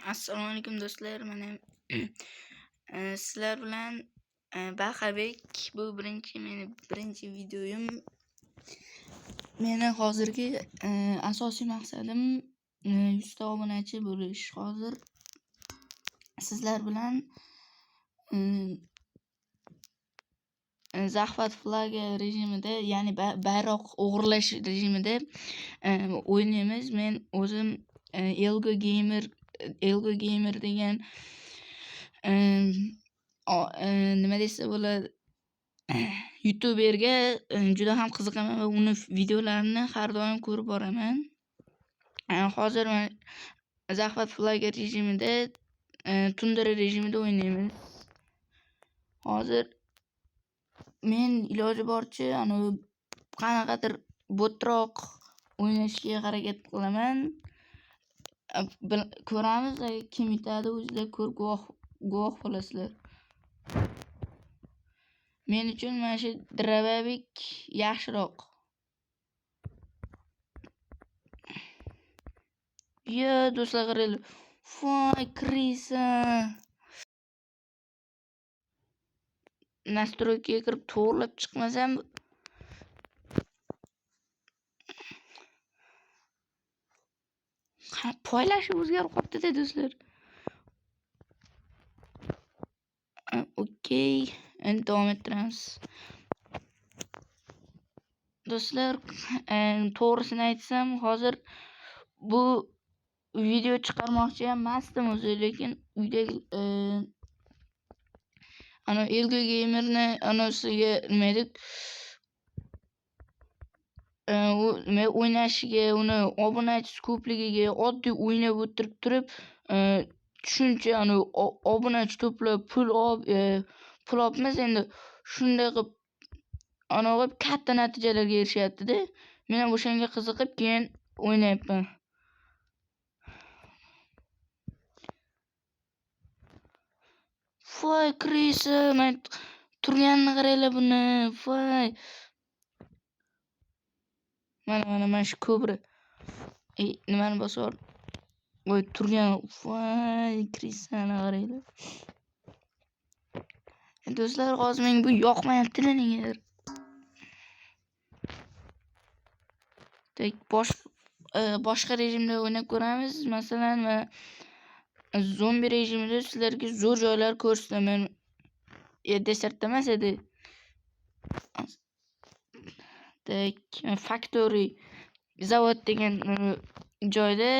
Assalomu alaykum do'stlar. Mana sizlar bilan Bahabek. Bu meni birinchi videoyim. Meni hozirgi asosiy maqsadim 100 ta obunachi bo'lish. Hozir sizlar bilan захват флага rejimida, ya'ni bayroq o'g'irlash rejimida o'ynaymiz. Men o'zim Elgo Gamer degan nima desa bo'ladi, youtuberga juda ham qiziqaman va uni videolarini har doim ko'rib boraman. Hozir mana захват флага rejimida, tundra rejimida o'ynaymiz. Hozir men iloji boricha anavi qanaqadir botroq o'ynashga harakat qilaman. Ko'ramiz, kim yutadi, o'zinglar ko'rib guvoh bo'lasizlar. Men uchun mana shu Dravabik yaxshiroq. Yo, do'stlar qaranglar. Voy, krisa. Настройкаga kirib to'g'rilab chiqmasam poylashi o'zgarib qolibdi-da do'stlar. Okey, endi davom ettiramiz. Do'stlar, to'g'risini aytsam, hozir bu video chiqarmoqchi ham emasdim o'zi, lekin uydagi ana Elgo Gamerni anasiga nima edik? U nima o'ynashiga, uni obunachisi ko'pligiga, oddiy o'ynab o'tirib turib, shuncha ani obunachi to'plab pul olib, pul olibmiz endi shunday qilib ana qilib katta natijalarga erishyapti-da. Men ham o'shanga qiziqib keyin o'ynayapman. Voy, krisa, men turganini qaranglar buni. Voy. Mana shu kobra. Nimani bosib? Voy, turgan. Voy, krisani qaranglar. Do'stlar, hozir menga bu yoqmayapti negadir. Tek boshqa rejimda o'ynab ko'ramiz. Masalan, zombi rejimida sizlarga zo'r joylar ko'rsataman. Desertda emas edi. Tek factory zavod degan joyda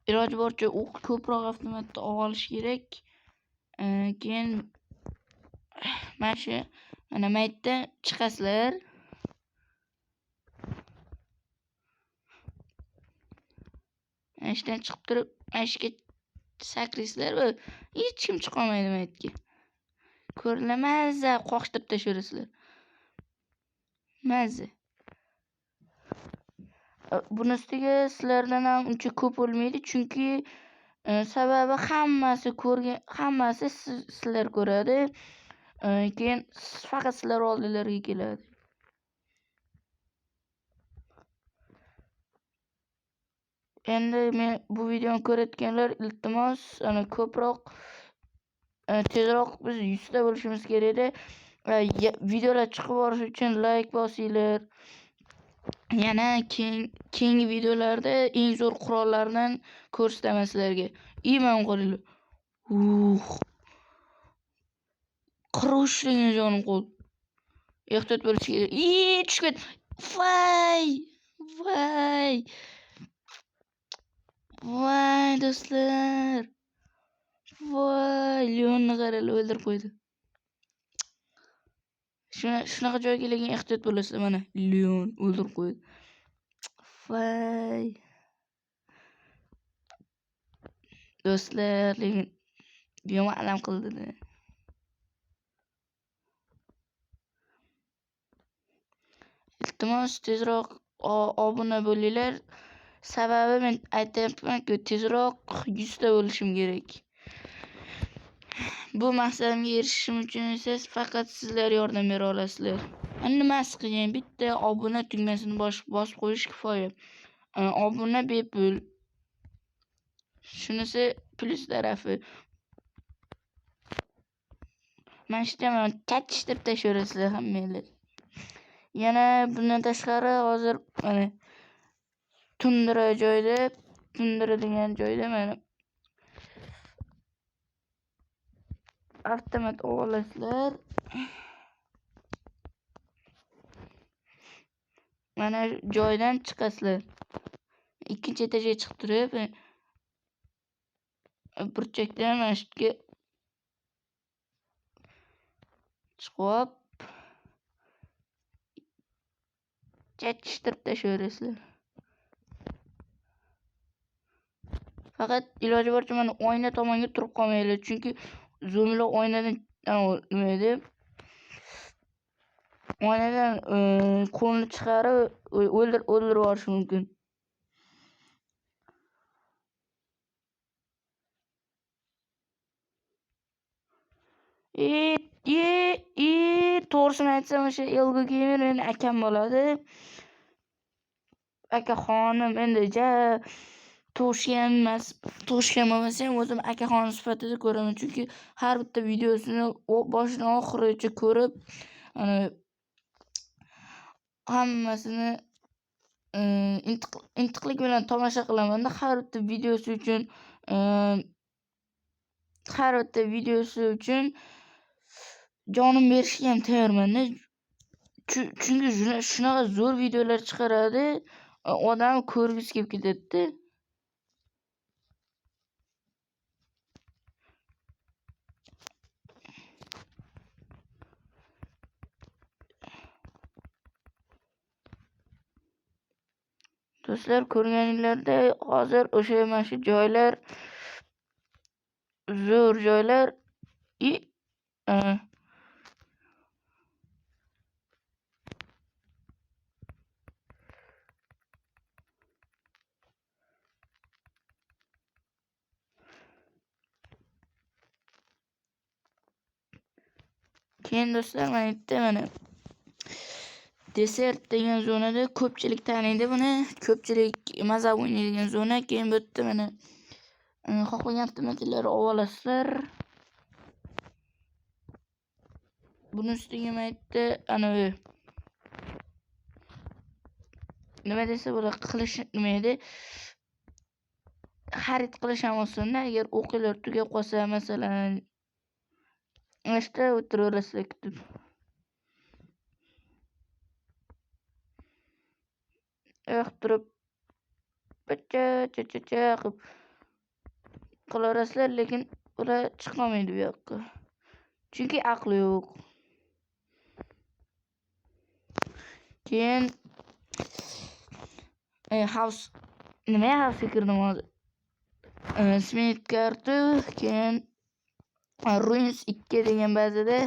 iloji boricha o'q ko'proq avtomatda olish kerak. Keyin mana shu mana maytda chiqasizlar. Mana shudan chiqib turib, mana shu yerga sakraysizlar va hech kim chiqa olmaydi maytga. Ko'ringlar, mazza qoqishtirib tashlayverasizlar. Mazza. Buni ustiga sizlardan ham uncha ko'p o'lmaydi, chunki sababi hammasi ko'rgan, hammasi sizlar ko'radi. Keyin faqat sizlar oldinglarga keladi. Endi men bu videoni ko'rayotganlar, iltimos, ana ko'proq, tezroq biz 100 ta bo'lishimiz kerak edi. Videolar chiqib borishi uchun like bosinglar. Yana keyingi videolarda eng zo'r qurollardan ko'rsataman sizlarga. Mana qaranglar. 43 degan jonim qoldi. Ehtiyot bo'lish kerak. Tushib ketdi. Voy! Voy! Voy do'stlar. Voy, Leonni qaranglar, o'ldirib qo'ydi. Shunaqa joyga lekin ehtiyot bo'lasizlar, mana Leon o'ldirib qo'ydi. Voy. Do'stlar, lekin yomon alam qildi-da. Iltimos, tezroq obuna bo'linglar. Sababi men aytyapman-ku, tezroq 100 ta bo'lishim kerak. Bu maqsadimga erishishim uchun esa faqat sizlar yordam bera olasizlar. Nimasi qiyin? Bitta obuna tugmasini bosib qo'yish kifoya. Obuna bepul. Shunisi plyus tarafi. Mana shu yerdan chachishtirib tashlayverasizlar hammanglar. Yana bundan tashqari hozir mana tundra joyda, tundra degan joyda mana avtomat olasizlar. Mana joydan chiqasizlar. Ikkinchi etajga chiqib turib, burchakdan mana shu yerga chiqib chachishtirib tashlayverasizlar. Faqat iloji boricha mana oyna tomonga turib qolmanglar, chunki zombilar oynadan nima edi? Oynadan qo'lini chiqarib o'ldirib yuborishi mumkin. To'g'risini aytsam, o'sha Elgo Gamer meni akam bo'ladi. Akaxonim endi ja tug'ishgan emas, tug'ishgan bo'lmasa ham o'zim akaxonim sifatida ko'raman, chunki har bitta videosini boshidan oxirigacha ko'rib, ana hammasini intiqlik bilan tomosha qilamanda, har bitta videosi uchun har bitta videosi uchun jonim berishga ham tayyorman-da. Chunki shunaqa zo'r videolar chiqaradi, odam ko'rgisi kelib ketadi-da. Do'stlar, ko'rganinglarda hozir o'sha mana shu joylar zo'r joylar. Keyin do'stlar, mana yerda mana desert degan zonada ko'pchilik taniydi buni. Ko'pchilik maza o'ynaydigan zona. Keyin bu yerda mana xohlagan avtomobillarni olib olasizlar. Buni ustiga mana yerda anavi nima desa bo'ladi, qilish nima edi? Xarid qilish ham osonda. Agar o'qinglar tugab qolsa, masalan, mana shu yerda o'tiraverasizlar kutib. Oyoq turib cha cha cha cha qilib qilaverasizlar, lekin ular chiqolmaydi bu yoqqa. Chunki aqli yo'q. Keyin house nima house kirdim hozir? Smith kartu, keyin Ruins 2 degan bazada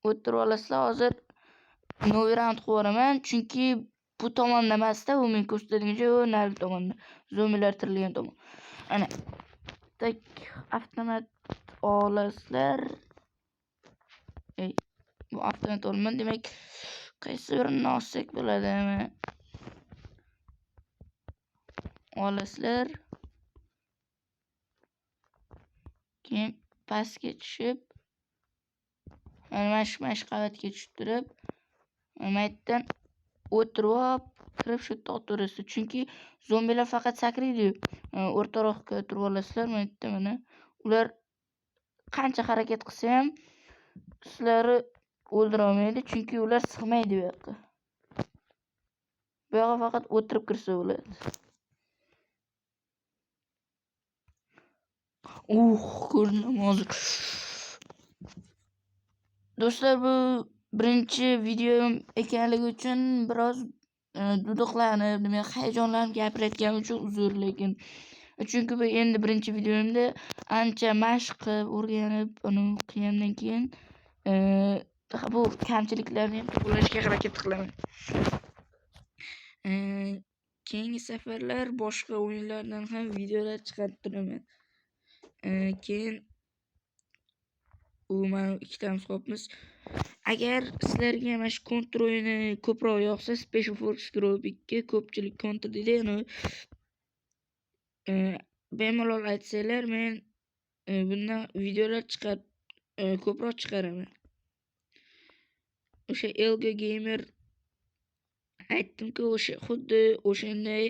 o'tirib olasizlar. Hozir novi round qilib yuboraman, chunki bu tomonda emasda, u men ko'rsatadigan joy u narigi tomonda, zombilar tirilgan tomon. Ana tak avtomat olasizlar. Ey, bu avtomat olman, demak qaysi birini olsak bo'ladimi? Olasizlar. Keyin pastga tushib, mana shu qavatga tushib turib, mana yerdan o'tirib kirib shu yerda o'tirasiz. Chunki zombilar faqat sakraydi-yu. O'rtaroqqa o'tirib olasizlar. Mana yerda mana ular qancha harakat qilsa ham sizlarni o'ldira olmaydi, chunki ular sig'maydi bu yoqqa. Bu yoqqa faqat o'tirib kirsa bo'ladi. Ko'rdim hozir. Do'stlar, bu birinchi videom ekanligi uchun biroz duduqlanib, nima hayajonlanib gapirayotganim uchun uzr, lekin chunki bu endi birinchi videomda ancha mashq qilib, o'rganib, uni qilgandan keyin bu kamchiliklarni ham to'g'rilashga harakat qilaman. Keyingi safarlar boshqa o'yinlardan ham videolar chiqarib turaman. Keyin u mana ikkitamiz qolibmiz. Agar sizlarga mana shu Counter o'yini ko'proq yoqsa, Special Forces Group 2 ko'pchilik Counter deydi, ya'ni Bemalol aytsanglar, men bundan videolar chiqarib ko'proq chiqaraman. O'sha Elga Gamer aytdimku, o'sha xuddi o'shanday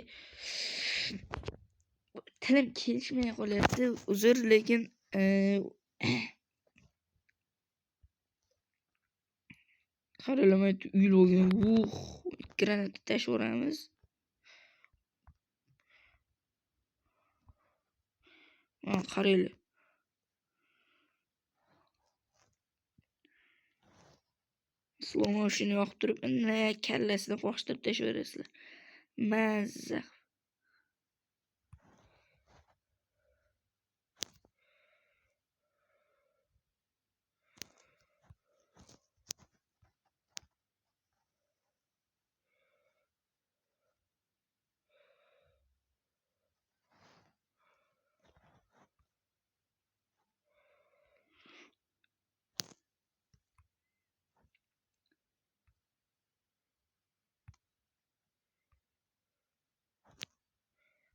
tilim kelishmay qolyapti, uzr, lekin qaralamay uyil bo'lgan. Granata tashlab yuboramiz. Mana qaranglar. Slow motion yoqib turib, kallasini qoqishtirib tashlab yuborasizlar. Mazza.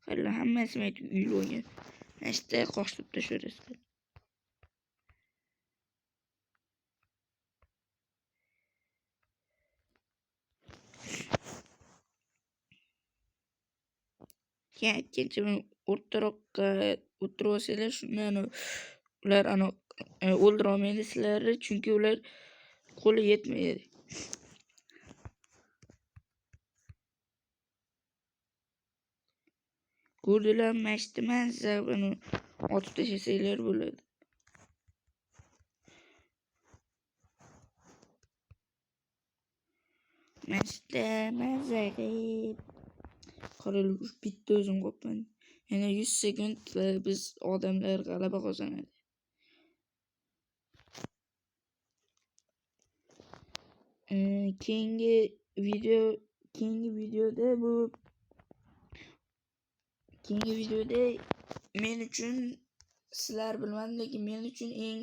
Qaranglar, hammasi uyil bo'lgan. Mana shu yerda qoqishtirib tashlab. Keyin aytgancha o'rtaroqqa o'tirib olsanglar, shundan ular o'ldira olmaydi sizlarni, chunki ular qo'li yetmaydi. Ko'rdilar, mana shu mazza buni otib tashlasanglar bo'ladi. Mana shu mazza qilib qaranglar, bitta o'zim qolibman. Yana 100 sekund va biz odamlar g'alaba qozonadi. Keyingi videoda keyingi videoda men uchun, sizlar bilmadim, lekin men uchun eng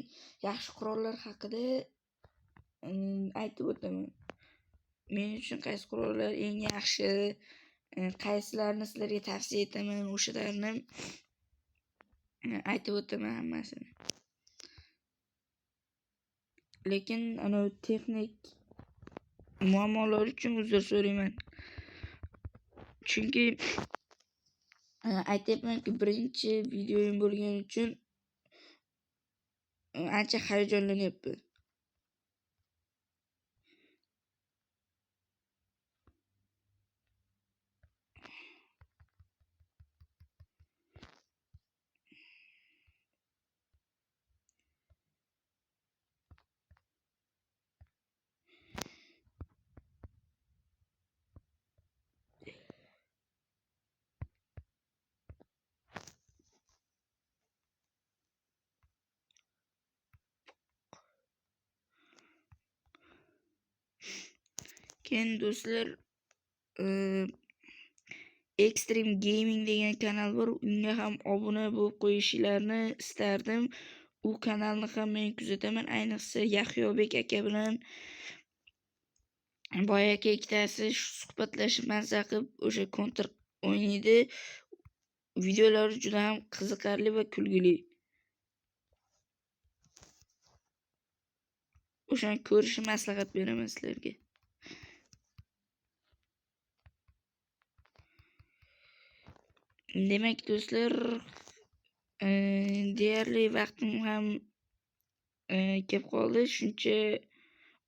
yaxshi qurollar haqida aytib o'taman. Men uchun qaysi qurollar eng yaxshi, qaysilarini sizlarga tavsiya etaman, o'shalarni aytib o'taman hammasini. Lekin ana texnik muammolar uchun uzr so'rayman. Chunki aytyapmanki, birinchi videoyim bo'lgani uchun ancha hayajonlanyapman. Keyin do'stlar, Extreme Gaming degan kanal bor. Unga ham obuna bo'lib qo'yishingizni istardim. U kanalni ham men kuzataman. Ayniqsa Yahyobek aka bilan Boy aka ikkitasi suhbatlashib mazza qilib o'sha Counter o'ynaydi. Videolari juda ham qiziqarli va kulgili. O'shani ko'rishni maslahat beraman sizlarga. Demak do'stlar, deyarli vaqtim ham kelib qoldi. Shuncha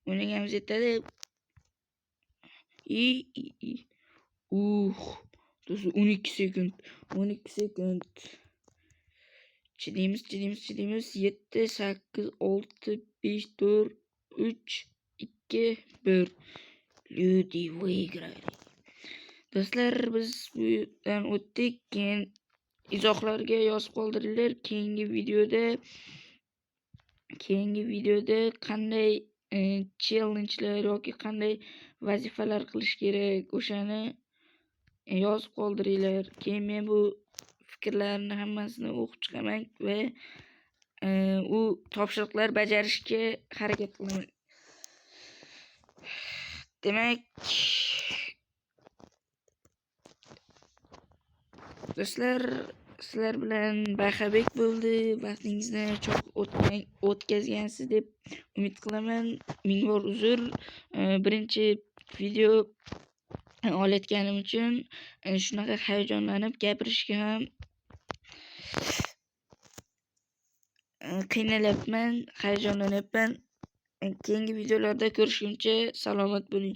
o'ynaganimiz yetadi. Do'stlar, 12 sekund, 12 sekund. Chidaymiz, chidaymiz, chidaymiz. 7, 8, 6, 5, 4, 3, 2, 1. Люди выиграли. Do'stlar, biz bu yerdan o'tdik. Keyin izohlarga yozib qoldiringlar. Keyingi videoda qanday challengelar yoki qanday vazifalar qilish kerak, o'shani yozib qoldiringlar. Keyin men bu fikrlarni hammasini o'qib chiqaman va u topshiriqlar bajarishga harakat qilaman. Demak, do'stlar, Sizlar bilan Bahabek bo'ldi. Vaqtingizni cho'x o'tkazgansiz deb umid qilaman. Ming bor uzr. Birinchi video olayotganim uchun shunaqa hayajonlanib gapirishga ham qiynalyapman, hayajonlanyapman. Keyingi videolarda ko'rishguncha salomat bo'ling.